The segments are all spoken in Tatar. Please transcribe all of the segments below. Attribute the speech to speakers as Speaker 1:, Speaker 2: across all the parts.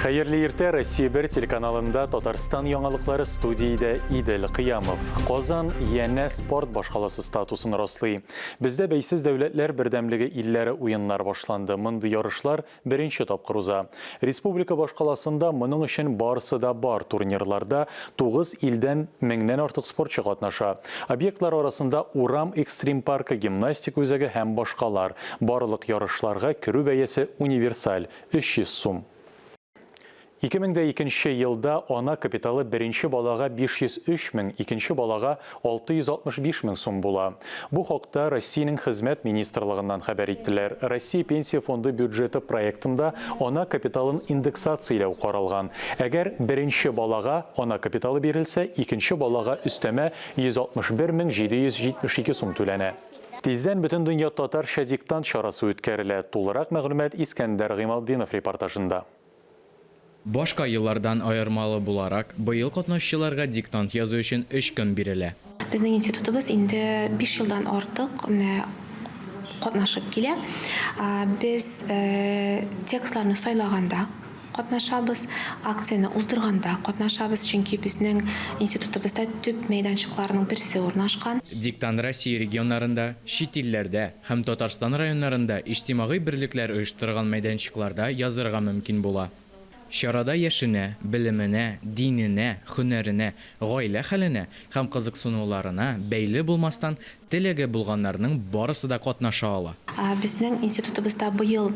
Speaker 1: Хәерле иртә, Россия 1 телеканалында Татарстан яңалыклары студиядә Идел Кыямов. Казан янә спорт башкаласы статусын раслый. Бездә бәйсез дәүләтләр бердәмлеге илләре уеннар башланды. Мондый ярышлар беренче тапкыр уза. Республика башкаласында моның өчен барысы да бар. Турнирларда 9 илдән меңнән артык спортчы катнаша. Объектлар арасында урам экстрим-паркы, гимнастика үзәге һәм башкалар. Барлык ярышларга керү бәясе универсаль, 300 сум. 2002 нче елда ана капиталы беренче балага 503 мең, икенче балага 665 мең сум була. Бу хакта Россиянең Хезмәт министрлыгыннан хәбәр иттеләр. Россия Пенсия фонды бюджеты проектында ана капиталын индексацияләү каралган. Әгәр беренче балага ана капиталы бирелсә, икенче балага өстәмә 161 мең 772 сум түләнә. Тиздән Бөтендөнья татарча диктант чарасы үткәрелә. Тулырак мәгълүмат Искәндәр Гыймалтдинов репортажында.
Speaker 2: Башка еллардан аермалы буларак, быел катнашучыларга диктант язу өчен өч көн бирелә.
Speaker 3: Безнең институтыбыз инде биш елдан артык менә катнашып килә. Без текстларны сайлаганда катнашабыз, акцияне уздырганда катнашабыз, чөнки безнең институтыбызда төп мәйданчыкларның берсе урнашкан.
Speaker 2: Диктант Россия регионнарында, чит илләрдә һәм Татарстан районнарында иҗтимагый берлекләр оештырган мәйданчыкларда язырга мөмкин була. Чарада яшенә, белеменә, диненә, һөнәренә, гаилә хәленә һәм кызыксынуларына бәйле булмастан, теләге булганнарның барысы да катнаша ала.
Speaker 3: Безнең институтыбызда быел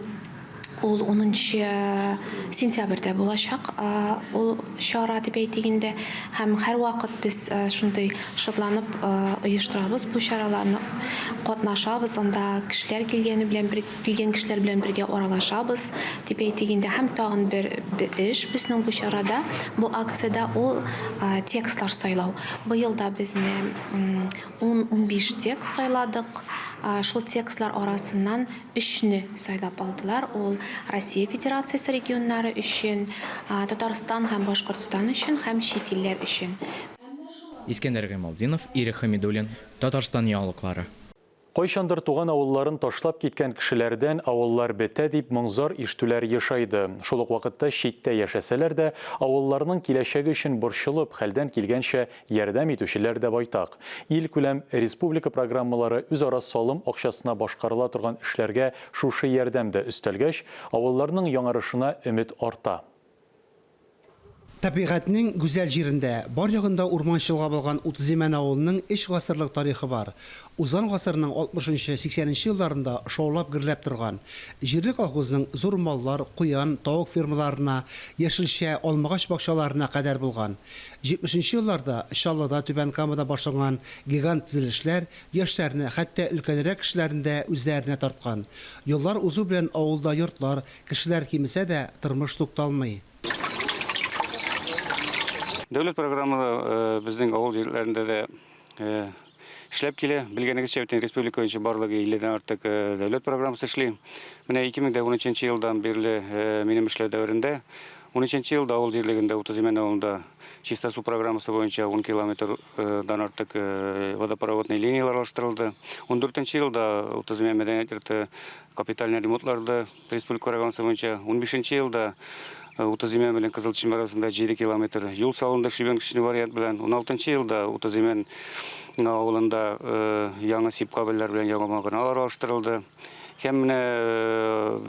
Speaker 3: ул унынчы сентябрьдә булачак ул чара дип әйтик инде. Һәм һәрвакыт без шундый шатланып оештырабыз бу чараларны, катнашабыз, анда кешеләр килгәне белән бер килгән кешеләр белән бергә аралашабыз дип әйтик инде. Һәм тагын бер эш безнең бу чарада, бу акциядә ул текстлар сайлау. Быел да без менә ун-унбиш текст сайладык. Шул текстлар арасыннан өчне сайлап алдылар. Ул Россия Федерациясе регионнары өчен, Татарстан һәм Башкортстан өчен һәм чит илләр өчен.
Speaker 2: Искәндәр Гыймалтдинов, Ирек Хәмидуллин, Татарстан яңалыклары.
Speaker 1: Кайчандыр туган авылларын ташлап киткән кешеләрдән авыллар бетә дип моң-зар ишетүләр ешайды. Шул ук вакытта читтә яшәсәләр дә, авылларның киләчәге өчен борчылып, хәлдән килгәнчә Ярдәм итүчеләр дә байтак. Илкүләм, республика программалары үзара салым акчасына башкарыла торган эшләргә шушы ярдәм дә өстәлгәч, авылларның яңарышына өмет арта.
Speaker 4: Табигатьнең гүзәл җирендә, бар ягында урман чолгап алган Утызимән авылының өч гасырлык тарихы бар. Узган гасырның алтмышынчы, сиксәненче елларында шаулап-гөрләп торган. Җирле колхозның зур маллар, куян, тавык фермаларына, яшелчә, алмагач бакчаларына кадәр булган. Җитмешенче елларда Чаллыда, Түбән Камада башланган гигант төзелешләр яшьләрне, хәтта өлкәнрәк кешеләрне дә үзләренә тарткан. Еллар узу белән авылда йортлар, кешеләр кимесә дә, тормыш тукталмый.
Speaker 5: Дәүләт программалары безнең авыл җирлекләрендә дә эшләп килә. Белгәнегезчә, бөтен республика буенча барлыгы 50 дән артык дәүләт программасы эшли. Менә 2013 елдан бирле минем эшләү дәверендә 13 елда авыл җирлегендә 30 Имән авылында чиста су программасы буенча 10 километрдан артык водопроводный линияләр алыштырылды. 14 елда 30 Имән мәдәният йорты капитальный ремонтларды республика программасы буенча. 15 елда 30 Имән белән Кызыл Чишмә арасында 7 километр юл салынды щебеночный вариант белән. 16 елда 30 Имән авылында яңа сип кабельләр белән яңа баганалар алыштырылды. Һәм менә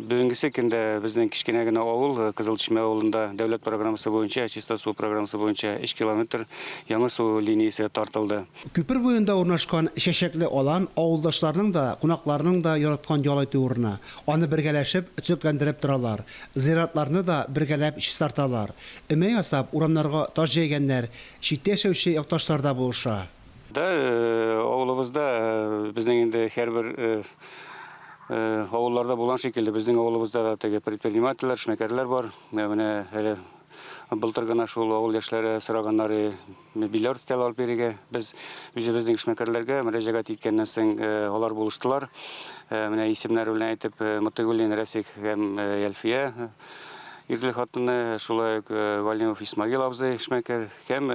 Speaker 5: бүгенгесе көндә безнең кечкенә генә авыл, Кызыл Чишмә авылында дәүләт программасы буенча, чиста су программасы буенча 3 километр яңа су линиясе тартылды.
Speaker 4: Күпер буенда урнашкан чәчәкле алан авылдашларның да, кунакларның да яраткан ял итү урыны. Аны бергәләшеп төзекләндереп торалар. Зиратларны да бергәләп чистарталар. Өмә ясап, урамнарга таш җәйгәннәр, читтә яшәүче якташлар да булыша.
Speaker 5: Да, авылыбызда безнең инде һәрбер авылларда булган шикелле, безнең авылыбызда да теге предпринимательләр, эшмәкәрләр бар. Менә әле былтыр гына шул авыл яшьләре сораганнар бильярд өстәле алып бирергә. Без үзебезнең эшмәкәрләргә мөрәҗәгать иткәннән соң алар булыштылар. Менә исемнәре белән әйтеп, Мотыйгуллин Рәсих һәм Әлфия. ирле-хатынны, шулай ук Галимов Исмагил абзый эшмәкәр һәм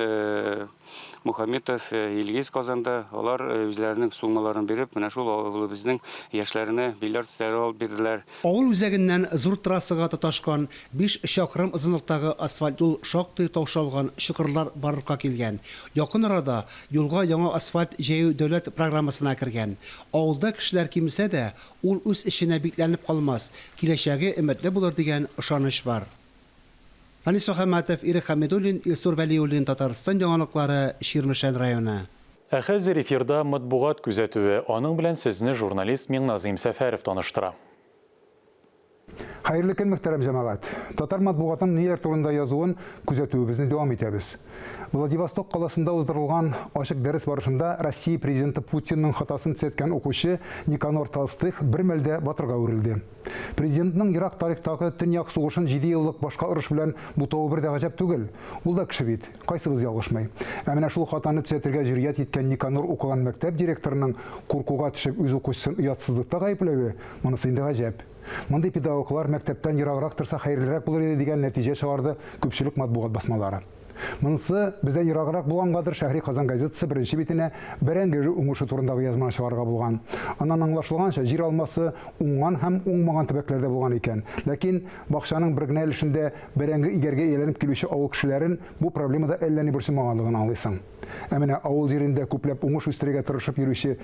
Speaker 5: Мухаметов Илгиз Казанда, алар үзләренең суммаларын биреп, менә шул авылыбызның яшьләренә бильярд өстәле алып бирделәр.
Speaker 4: Авыл үзәгеннән зур трассага тоташкан биш чакрым озынлыктагы асфальт юл шактый таушалган, чокырлар барлыкка килгән. Якын арада юлга яңа асфальт җәю дәүләт программасына кергән. Авылда кешеләр кимесә дә, ул үз эченә бикләнеп калмас, киләчәге өметле булыр дигән ышаныч бар. Фәнис Мөхәммәтов, Ирек Хәмидуллин, Илсур Вәлиуллин, Татарстан яңалыклары, Чирмешән районы.
Speaker 1: Ә хәзер эфирда матбугат күзәтүе, аның белән сезне журналист Миңназыйм Сәфәров таныштыра.
Speaker 6: Хәерле көн, мөхтәрәм җәмәгать! Татар матбугатының ниләр турында язуын күзәтүебезне дәвам итәбез. Владивосток каласында уздырылган ачык дәрес барышында Россия Президенты Путинның хатасын төзәткән укучы Никанор Толстых бер мәлдә батырга әверелде. Президентның ерак тарихтагы Төньяк сугышын җидееллык башка орыш белән бутавы бер дә гаҗәп түгел. Ул да кеше бит, кайсыбыз ялгышмый. Ә менә шул хатаны төзәтергә җөрьәт иткән Никанор укыган мәктәп директорының куркуга төшеп үз укучысын оятсызлыкта гаепләве, монысы инде гаҗәп. Мондый педагоглар мәктәптән ераграк торса хәерлерәк булыр иде дигән нәтиҗә чыгарды күпчелек матбугат басмалары. Монысы бездән ераграк булгангадыр, Шәһри Казан газетасы беренче битенә бәрәңге уңышы турындагы язманы чыгарырга булган. Аннан аңлашылганча, җир алмасы уңган һәм уңмаган төбәкләрдә булган икән. Ләкин бакчаның бер генә өлешендә бәрәңге игәргә ияләнеп килүче авыл кешеләрен бу проблема да әллә ни борчымаганлыгын аңлыйсың. Ә менә авыл җирендә күпләп уңыш үстерергә тырышып йөрүче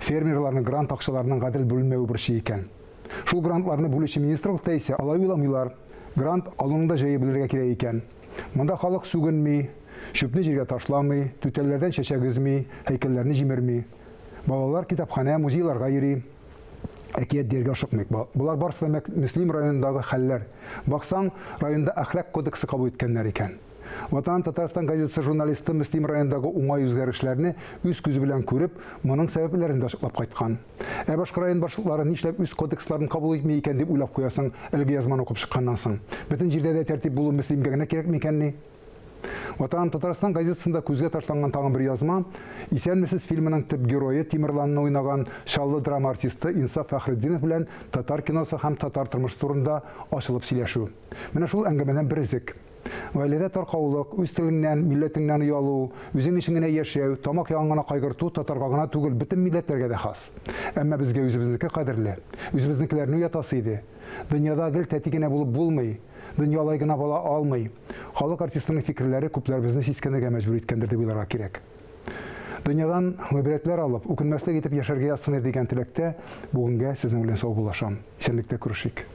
Speaker 6: фермерларны грант акчаларының гадел бүленмәве борчый икән. Шул грантларны бүлүче министрлыкта исә алай уйламыйлар. Грант алуның да җае белергә кирәк икән. Монда халык сүгенми, чүпне җиргә ташламый, түтәлләрдән чәчәк өзми, һәйкәлләрне җимерми. Балалар китапханә, музейларга йөри. Әкият дияргә ашыкмыйк. Болар барысы да Мөслим районындагы хәлләр. Баксаң, районда әхлак кодексы кабул иткәннәр икән. Ватаным Татарстан газетасы журналисты Мөслим районындагы уңай үзгәрешләрне үз күзе белән күреп, моның сәбәпләрен дә ачыклап кайткан. Ә башка район башлыклары нишләп үз кодексларын кабул итми икән дип уйлап куясың, әлеге язманы укып чыкканнан соң. Бөтен җирдә дә тәртип булу Мөслимгә генә кирәк микәнни? Ватаным Татарстан газетасында күзгә ташланган тагын бер язма, Исәнмесез фильмының төп герое Тимерланны уйнаган Чаллы драма артисты Инсаф Фәхретдинов белән татар киносы һәм татар тормышы турында ачылып сөйләшү. Менә шул әңгәмәдән бер өзек. Гаиләдә таркаулык, үз телеңнән, милләтеңнән оялу, үзең өчен генә яшәү, тамак ягын гына кайгырту татарга гына түгел, бөтен милләтләргә дә хас. Әмма безгә үзебезнеке кадерле. Үзебезнекеләрне уятасы иде. Дөньяда гел тәти генә булып булмый. Дөнья алай гына бала алмый. Халык артистының фикерләре күпләребезне сискәнергә мәҗбүр иткәндер дип уйларга кирәк. Дөньядан гыйбрәтләр алып, үкенмәслек итеп яшәргә язсын иде дигән теләктә, бүгенгә сезнең белән саубуллашам. Исәнлектә күрешик.